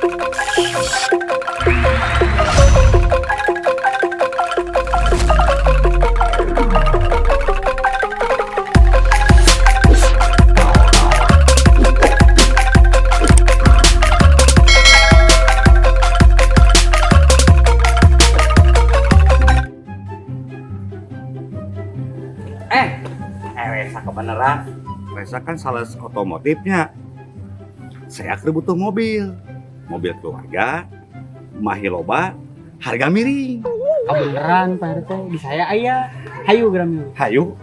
Eh, Resa kebenaran. Resa kan sales otomotifnya. Saya keur butuh mobil. Mobil keluarga, mahi loba, harga miring. Kebeneran Pak RT, di saya aya. Hayu geura milu. Hayu.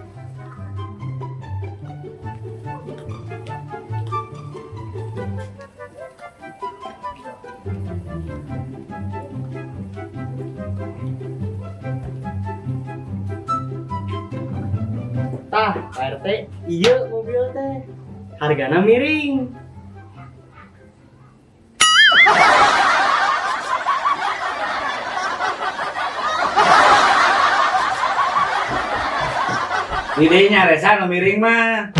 Tah, Pak RT, iya mobil teh. Hargana miring. Idenya Resa nu miring mah.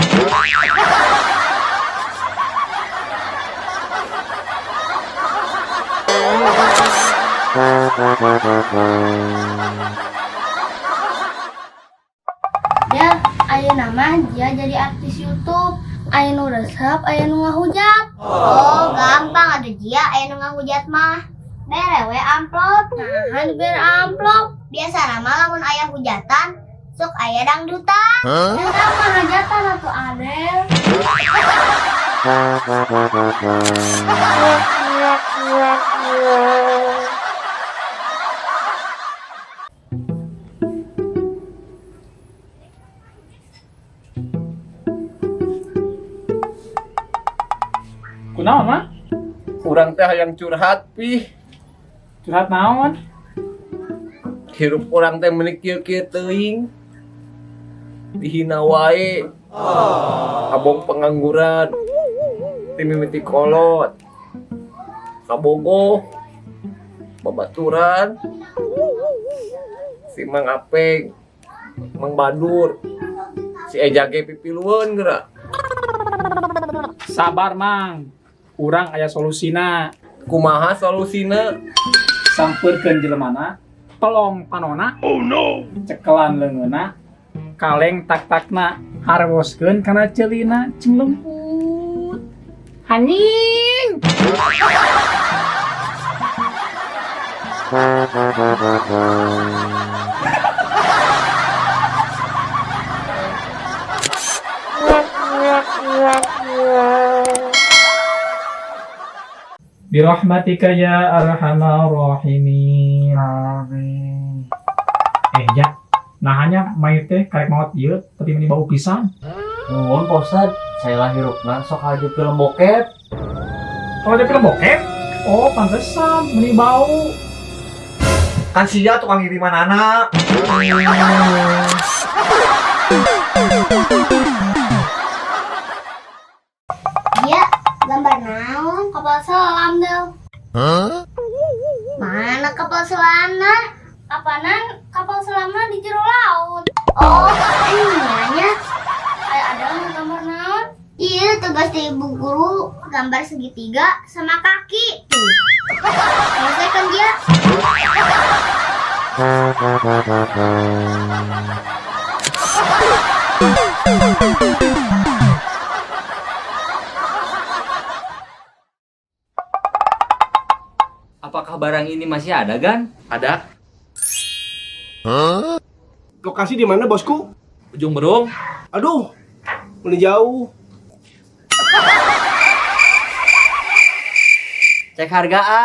Ya, ayeuna mah dia jadi artis YouTube. Aya nu resep, aya nu ngahujat. Oh, gampang ada dia aya nu ngahujat mah. Bere we amplop. Nah, dibere amplop. Biasa mah lamun aya hujatan, sok aya dangdutan. Eta mah hajatan atuh Adel. Kunaon mah? Urang teh hayang curhat pih. Curhat naon? Hirup urang teh meuni kieu-kieu teuing. Dihina wae. Abong pengangguran. Ti mimiti kolot. Kabogoh. Babaturan. Si Mang Apeng, Mang Badur, si Eja ge pipilueun geura. Sabar mang. Urang aya solusina. Kumaha solusina? Sampeurkeun jelemana, pelong panona. Oh no. Cekelan leungeunna, kaleng tak-takna, harwoskeun kana ceulina cing lembut. Anjing. Birahmatika ya arhamar rahimin. Amin. Ya. Nah hanya mayit teh karek maot ieu tapi meni bau pisan. Nuhun Pak Ustad, saya lah hirupna sok aja film bokep. Kalau ada film bokep? Oh, pantesan meni bau. Kan sia tukang ngiriman anak. Dia gambar naon? Kapal selam Del. Mana kapal selamna? Kapanan kapal selamna di jero laut. Oh, nya. Aya ada nu gambar naon? Iya, tugas dari ibu guru gambar segitiga sama kaki. Tuh. Biasa kan dia? Apakah barang ini masih ada, Gan? Ada. Lokasi di mana bosku? Ujung Berung. Aduh, mana jauh. Cek harga A,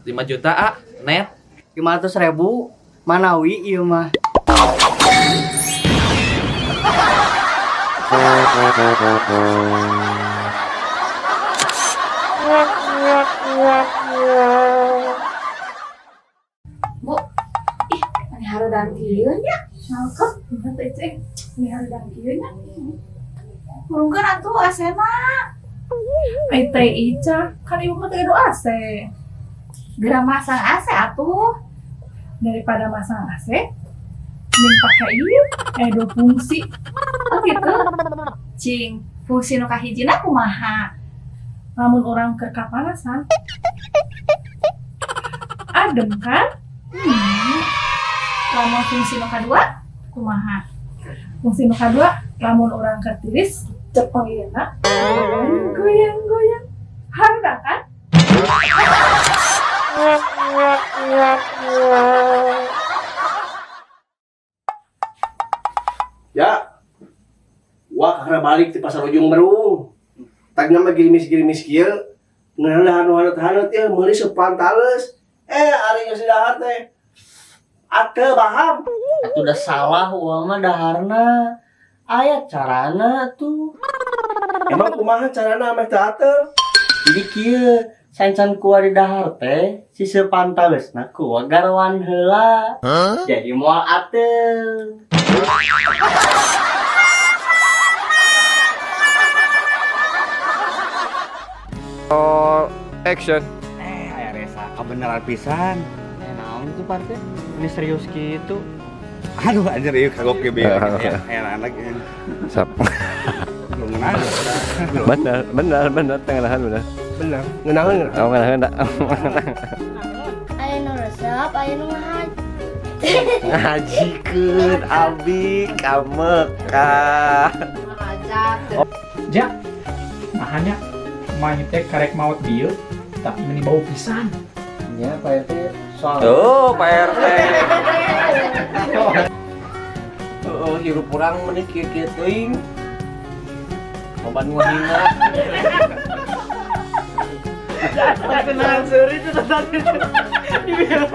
5 juta, A. Net. 500.000. Manawi ieu mah. Bu, ih, mani hareudang kieu nya. Nangkep, teh cek. Mani hareudang kieu nya. Hurungkeun atuh AC-na. Ai teh Ica, kan ibu mah teu gaduh AC. Geura masang AC atuh. Daripada masang AC, mending pake ieu, dua fungsi. Oh gitu. Cing, fungsi nu kahijina kumaha? Lamun urang keur kapanasan, Adem kan? Lamun fungsi nu kadua kumaha? Fungsi nu kadua, lamun urang keur tiris, cepeng ieu na goyang-goyang. Harudang kan? Ya. Wah, karena balik di pasar Ujung Berung. Tagna mah gerimis-gerimis kieu. Ngeunah nu haneut-haneut ieu meuli sepantales. Eh, ari geus dahar teh. Ate baham. Atuh udah salah uang mah daharna. Aya carana tuh. Emang kumaha carana ameh teu atel? Jadi kieu, sancan kuah di dahar teh si sepantalesna kuah garwan heula. Jadi moal atel. Action. Eh, aya Resa kebenaran pisan. Eh, naon tuh Pak RT? Ini serius gitu. Aduh, anjir ieu kagok ge bieu. Aya anak Sap. Belum ngeunah. Benar, benar, benar, tengahan benar. Bener, ngeunaheun. Oh, ngenahan tak? Aya nu resep, aya nu ngahaj. Ngajikeun abi ka Mekah. Ja, nahannya mayit teh karek maot dieu, tapi meni bau pisan. Ya Pak RT soal Tuh, Pak RT. Heeh, hirup urang meni kieu-kieu teuing. Loba nu ngahina. Kenalan seuri itu tadi. Dibilang.